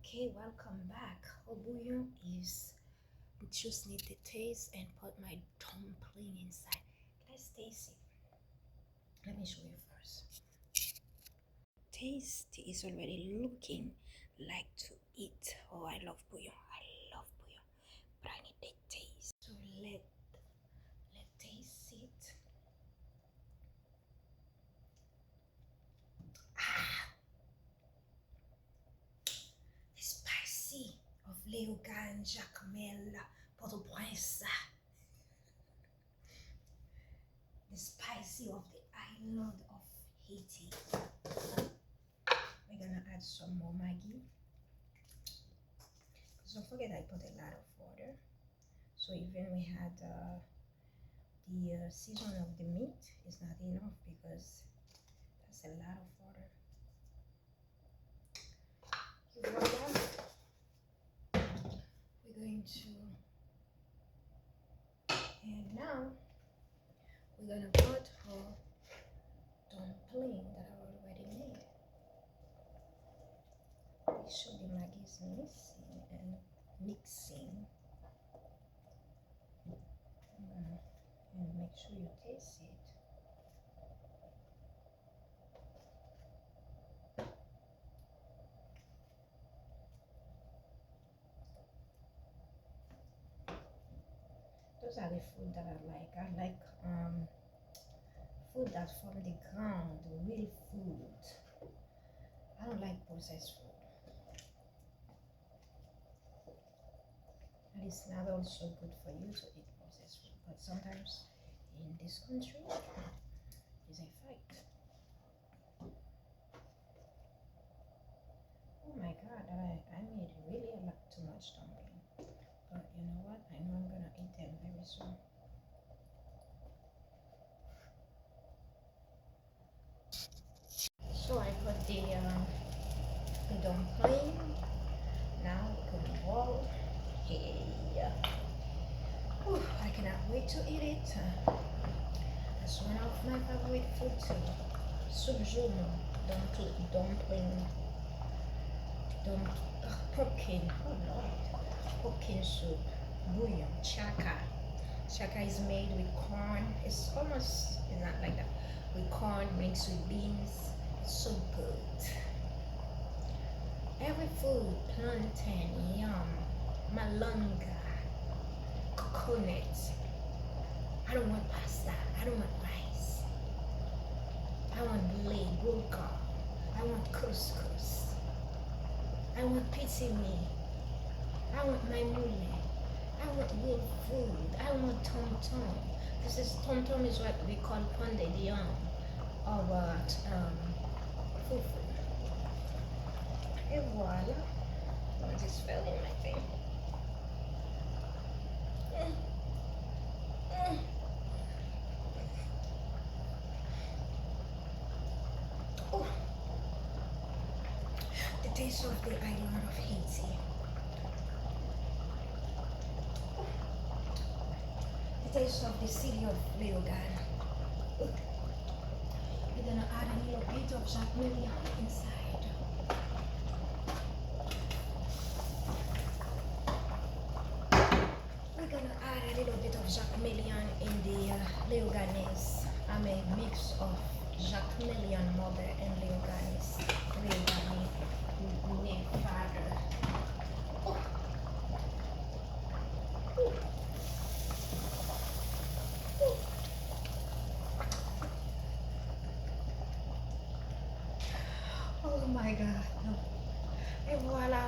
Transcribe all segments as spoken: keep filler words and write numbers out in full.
Okay, welcome back. Our bouillon is, we just need to taste and put my dumpling inside. Let's taste it. Let me show you first. Taste is already looking like to eat. Oh, I love bouillon. I love bouillon. But I need the taste. So let, let taste it. Ah! The spicy of Leyogàn, Jakmèl, Pòtoprens. The spicy of the island of Haiti. We're gonna add some more Maggi. Because don't forget I put a lot of water. So even we had uh, the uh, season of the meat is not enough because that's a lot of water. Et voilà. We're going to, and now we're gonna put our dumpling that I already made. Make sure the Maggi is mixing and mixing. Mm. And make sure you taste it. Those are the food that I like. I like um, food that's from the ground, real food. I don't like processed food. And it's not also good for you to eat processed food. But sometimes in this country, it's a fight. Oh my God, I, I made really a lot too much dumpling. But you know what? I know I'm gonna eat them very soon. So I put the, um, the dumpling. Now we can roll. Hey. Whew, I cannot wait to eat it. That's one of my favorite food too. Soup joumou, dumpling, dumpling, dump, uh, pumpkin. Oh Lord, pumpkin soup, bouillon, tchaka. Tchaka is made with corn. It's almost, it's not like that. With corn mixed with beans. It's so good. Every food, plantain, yam, malanga, coconut. I don't want pasta. I don't want rice. I want ble, boulgan. I want couscous. I want pitimi. I want maymoulen. I want real food. I want tom tom. This is, tom tom is what we call pan de viande or what, um, fufu. Et voilà. I just fell in my thing. Mm. Mm. Oh. The taste of the island of Haiti. Oh. The taste of the city of Leyogàn. Oh. We're gonna add a little bit of Jacmel inside. We're gonna add a little bit of Jacmelian in the uh, Leoganaise. I'm a mix of Jacmelian mother and Leoganaise. Leoganaise father. Oh. Oh. Oh. Oh my God. E vwala,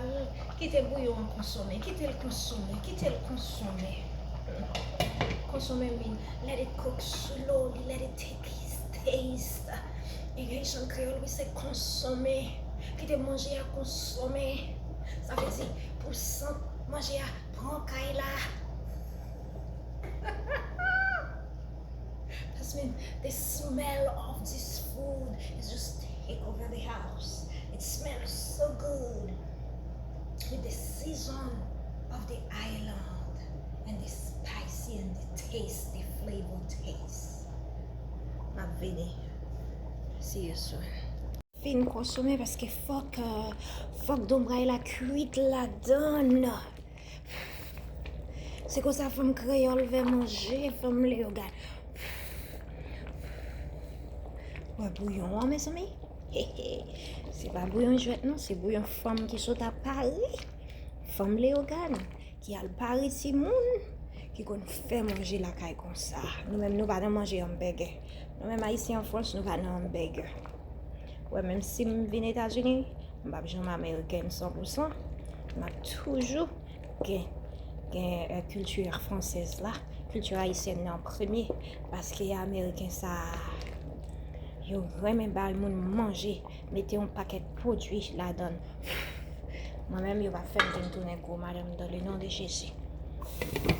kite bouyon an konsome, kite l konsome, kite l konsome. Konsome mean, let it cook slowly, let it take its taste. In Haitian Creole, we say konsome. Kite manje a konsome. Sa vle di, pou sant manje a pran kay la. That's mean the smell of this food is just take over the house. It smells so good with the season of the island and the spicy and the taste, the flavor taste. M ap vini. See you soon. Fin konsome paske fòk, euh, fòk donbray la kwit ladan. Se konsa fanm kreyòl fè manje, fanm Leyogàn. Wè bouyon an, mezanmi. Se pa bouyon jwèt non, se bouyon fanm ki sot a Pari. Fanm Leyogàn ki al Pari, timoun, ki konn fè manje lakay konsa. Nou menm, nou pa nan manje anbègè. Nou menm, Ayisyen an Frans, nou pa nan anbègè. Wè, menm si m vin Etazini, m p ap janm amerikèn san pou san. M ap toujou gen, gen, eh, kilti fransèz la, kilti ayisyèn nan an premye, paske ameriken sa, yo renmen bay moun manje, mete yon pakèt pwodui ladan l. Mwen menm, yo p ap fè m vin tounen gwo madanm dans le nom de Jésus.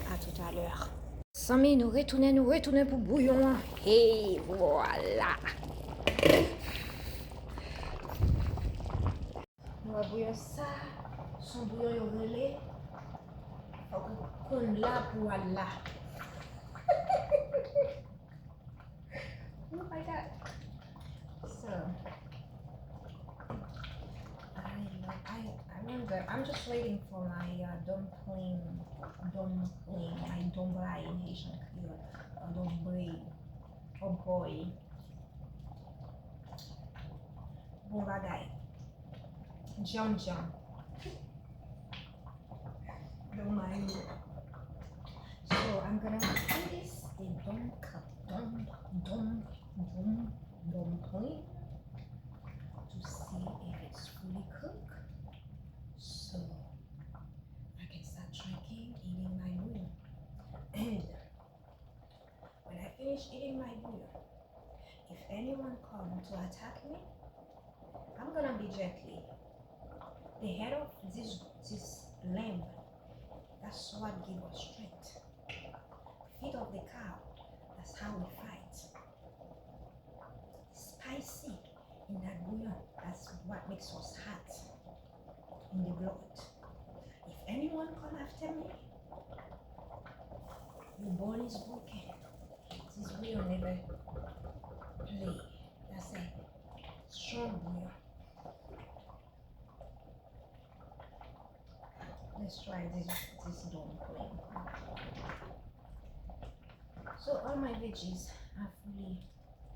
À tout à l'heure. Zanmi, nou retounen, nou retounen pou bouyon an. Hey, vwala. Nou wè bouyon sa, se yon bouyon yo rele, fòk ou konn la pou w al la. Oh my God. So, I love, I, I wonder, I'm just waiting for my, uh, dumpling, dumpling, my donbray in Haitian Creole, uh, donbray, oh boy. Bon bagay. Djanm, djanm. Don't mind me. So I'm gonna put this in dom, dom, dom, dom, dumpling to see if it's fully cooked. So I can start drinking, eating my meal. And when I finish eating my meal, if anyone come to attack me, I'm gonna be gently. The head of this, this lamb, that's what give us strength. Feet of the cow, that's how we fight. Spicy in that bouillon, that's what makes us hot in the blood. If anyone come after me, your bone is broken. This bouillon never play. That's a strong bouillon. Let's try this, this dumpling. So all my veggies are fully.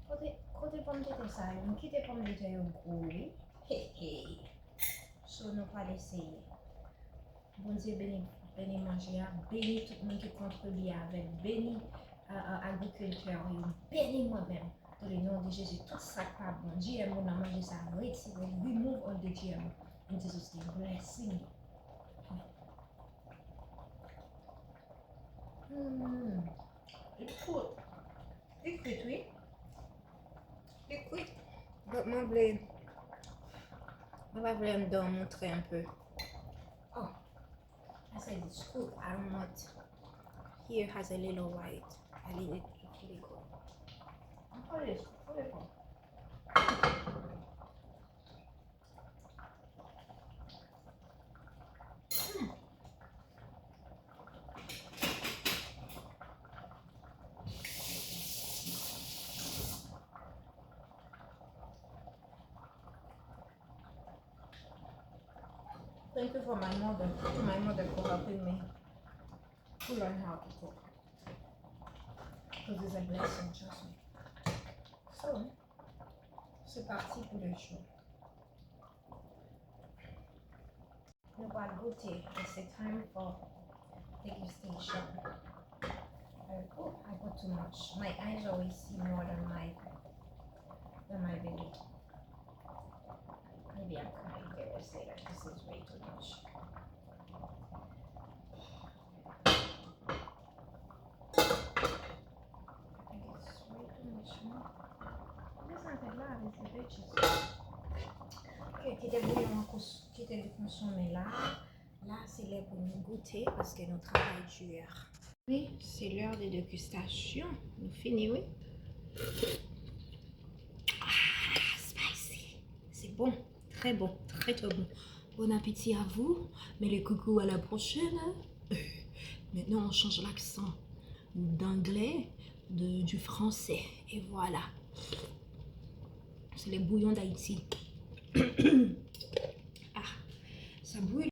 Kote, kote pòmdetè sa yo? M kite pòmdetè yo gwo, wi. Hey, hey. So nou pral eseye. Bondye beni, beni manje a, beni tout moun ki kontribye avèk, beni, euh, euh, agrikiltè yo, beni mwen menm. Dans le nom de Jésus, tout sa k pa bon, G M O nan manje sa, retire, remove all the G M O. In Jesus' name, blessing. Amen. Hmm. Li kwit. Li kwit, wi. Li kwit. But mwen vle, mwen pa vle anndan an montre un peu. Oh, I said it's cooked. I don't want. Here has a little white. I need it to fully cook. Put it, put it on. Thank you for my mother. My mother for helping me to learn how to cook. Because it's a blessing, trust me. So, c'est parti pour le show. Nou pral goute. It's a time for degustation. Uh, oh, I put too much. My eyes always see more than my, than my belly. Maybe I'm gonna eat the rest later. This is way too much. Ok, kite bouyon an kous-, kite li konsome la. La, se lè pou nou goute, paske nou travay di. Wi, c'est l'heure de dégustation. Nou fini, wi. Ah, spicy. C'est bon, très bon, très, très bon. Bon appétit à vous. Mais les coucous à la prochaine, hein. Maintenant, on change l'accent d'anglais, de, du français. Et voilà. C'est les bouillons d'Haïti. Ah, sa brûle.